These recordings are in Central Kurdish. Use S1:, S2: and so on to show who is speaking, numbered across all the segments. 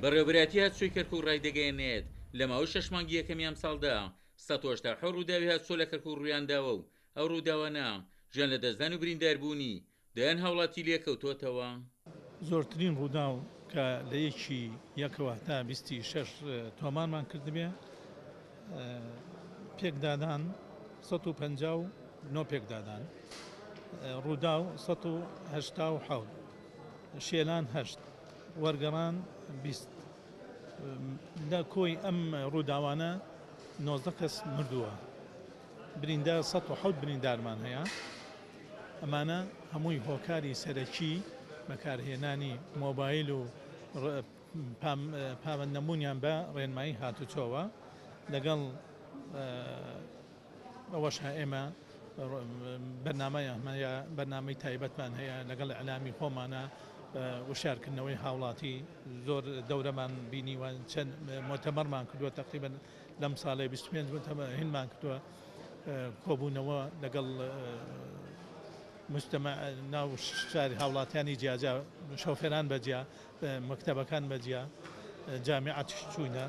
S1: بەڕێوەبەرایەتی هاتوچۆی کەرکوک ڕایدەگەیەنێت، لە ماوەی شەش مانگی یەکەمی ئەمساڵدا 187 ڕووداوی هاتوچۆ لە کەرکوک ڕوویانداوە و ئەو ڕووداوانە گیانلەدەستدان و برینداربوونی دەیان هاوڵاتی لێکەوتۆتەوە.
S2: زۆرترین ڕووداو کە لە یەکی یەکەوە هەتا بیستی شەش تۆمارمان کردبێ پێکدادان 159 پێکدادان ڕووداو 187 شێلان هەشت وەرگەڕان 20 لە کۆی ئەم ڕووداوانە 19 کەس مردووە بریندار 107 بریندارمان هەیە ئەمانە هەمووی هۆکاری سەرەکی بەکارهێنانی مۆبایل و پابەندنەبوونیان بە ڕێنمایی هاتوچۆوە، لەگەڵ ئەوەشا ئێمە بەرنامەیان هەیە، بەرنامەی تایبەتمان هەیە لەگەڵ ئیعلامی خۆمانە وشیارکردنەوەی هاوڵاتی زۆر دەورەمان بینیوە، چەند مۆتەمەرمان کردووە تەقریبەن لەم ساڵەی 25 مۆتەمەر هینمان کردووە کۆبوونەوە لەگەڵ مجتمع ناو شاری هاوڵاتیانی جیاجیا شۆفێران بەجیا مەکتەبەکان بەجیا جامیعەتیش چووینە.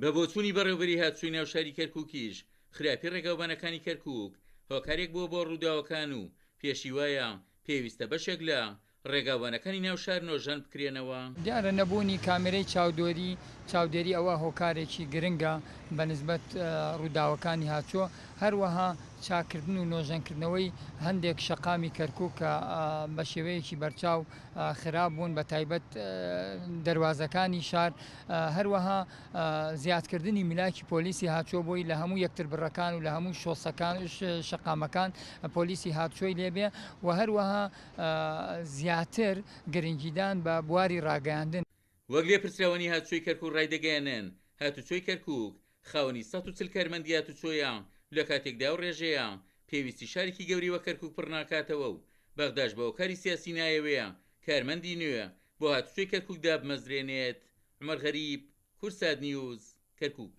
S1: بە بۆچوونی بەڕێوەبەری هاتوچۆی ناو شاری کەرکوکیش، خراپی ڕێگاوبانەکانی کەرکوک هۆکارێک بووە بۆ ڕووداوەکان و پێشی وایە پێویستە بەشێک لە ڕێگاوبانەکانی ناو شار نۆژەن بکرێنەوە.
S3: دیارە نەبوونی کامێرەی چاودۆری چاودێری ئەوە هۆکارێکی گرنگە بە نسبەت ڕووداوەکانی هاتچۆ، هەروەها چاککردن و نۆژەنکردنەوەی هەندێک شەقامی کەرکوک کە بە شێوەیەکی بەرچاو خراپ بوون بە تایبەت دەروازەکانی شار، هەروەها زیادکردنی میلاکی پۆلیسی هاتچۆ بۆی لە هەموو یەکتربڕەکان و لە هەموو شۆسەکان شەقامەکان پۆلیسی هاتچۆی لێبێ و هەروەها زیاتر گرنگیدان بە بواری ڕاگەیاندن.
S1: وەک لێپرسراوانی هاتوچۆی کەرکوک ڕایدەگەیەنن، هاتوچۆی کەرکوک خاوەنی 140 کارمەندی هاتوچۆیە، لەکاتێکدا ئەو ڕێژەیە پێویستی شارێکی گەورەی وەک کەرکوک پڕناکاتەوە و بەغداش بە هۆکاری سیاسی نایەوێ کارمەندی نوێ بۆ هاتوچۆی کەرکوک دابمەزرێنێت. عومەر غەریب، کوردسات نیوز، کەرکوک.